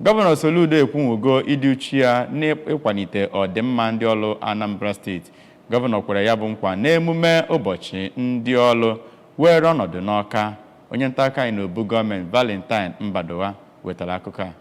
Gọvanọ Soludo ekwunwugo ịdị uchu ya n'ịkwalite ọdịmma ndị ọlụ Anambra Steeti. Gọvanọ kwere ya bụ nkwa n'emume ụbọchị ndị ọlụ were ọnọdụ n'Awka. Onye nta akụkọ anyị n'obu gọọmenti, Valentine Mbadowa, wetara akụkọ a.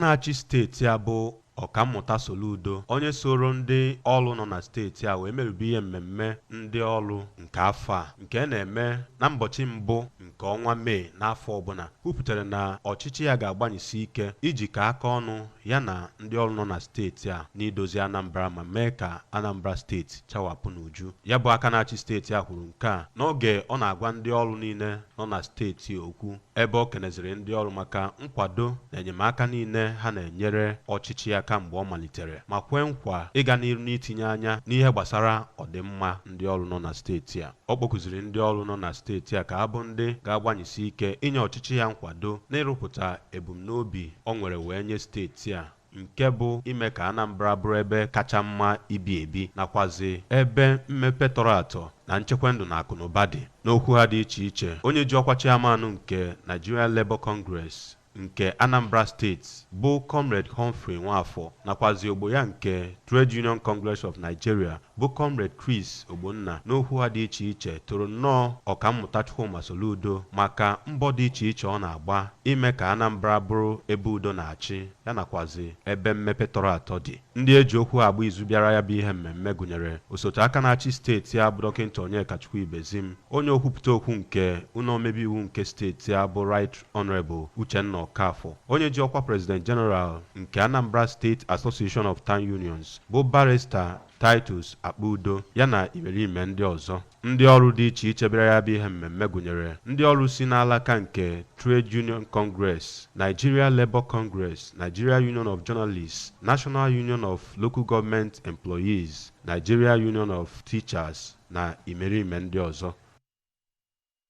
Na-achị steeti a bụ Ọkammụta Soludo, onye soro ndị ọrụ nọ na steeti a wee merube ihe mmemme ndị ọrụ nke afọ a, nke a na-eme na mbọchị mbụ nke ọnwa Mee n'afọ ọbụla, kwupụtara na ọchịchị ya ga-agbanyesi ike iji ka aka ọnụ ya na ndị ọrụ nọ na steeti a n'idozi Anambra ma mee ka Anambra Steeti chawapụ n'uju. Ya bụ aka na-achị steeti a kwuru nke a n'oge ọ na-agwa ndị ọrụ niile nọ na steeti okwu, ebe ọ keneziri ndị ọrụ maka nkwado na enyemaka niile ha na-enyere ọchịchị ya kamgbe ọ malitere, ma kwee nkwa ịga n'iru n'itinye anya n'ihe gbasara ọdịmma ndị ọrụ nọ na steeti a. Ọ kpọkụziri ndị ọrụ nọ na steeti a ka ha bụ ndị ga-agbanyesi ike inye ọchịchị ya nkwado n'ịrụpụta ebumnobi o nwere wee nye steeti a, nke bụ ime ka Anambra bụrụ ebe kacha mma ibi ebi, nakwazi ebe mmepe tọrọ atọ na nchekwa ndụ na akụnụba dị. N'okwu ha dị iche iche, onye ji ọkwa chairman nke Nigeria Labour Congress nke Anambra Steeti bụ Comrade Humphrey Nwafọ, nakwazi ogbo ya nke Trade Union Congress of Nigeria bụ Comrade Chris Ogbonna, n'okwu ha dị iche iche toro nnọọ Ọkammụta Chukwuma Soludo maka mbọ dị iche iche ọ na-agba ime ka Anambra bụrụ ebe udo na-achị, ya nakwazi ebe mmepe tọrọ atọ dị. Ndị eji okwu agba izu bịara ya bụ ihe mmemme gụnyere osote aka na-achị steeti a bụ Dọkịnta Onyekachukwu Ibezim, onye okwupụta okwu nke ụlọ omebe iwu nke steeti a bụ Right Honorable Uchenna Okafọ, onye ji ọkwa President General nke Anambra State Association of Town Unions bụ Barrister Titus Akpudo, ya na imerime ndị ọzọ. Ndị ọrụ dị iche iche bịara ya bụ ihe mmemme gụnyere ndị ọrụ si n'alaka nke Trade Union Congress, Nigeria Labour Congress, Nigeria Union of Journalists, National Union of Local Government Employees, Nigeria Union of Teachers na imerime ndị ọzọ.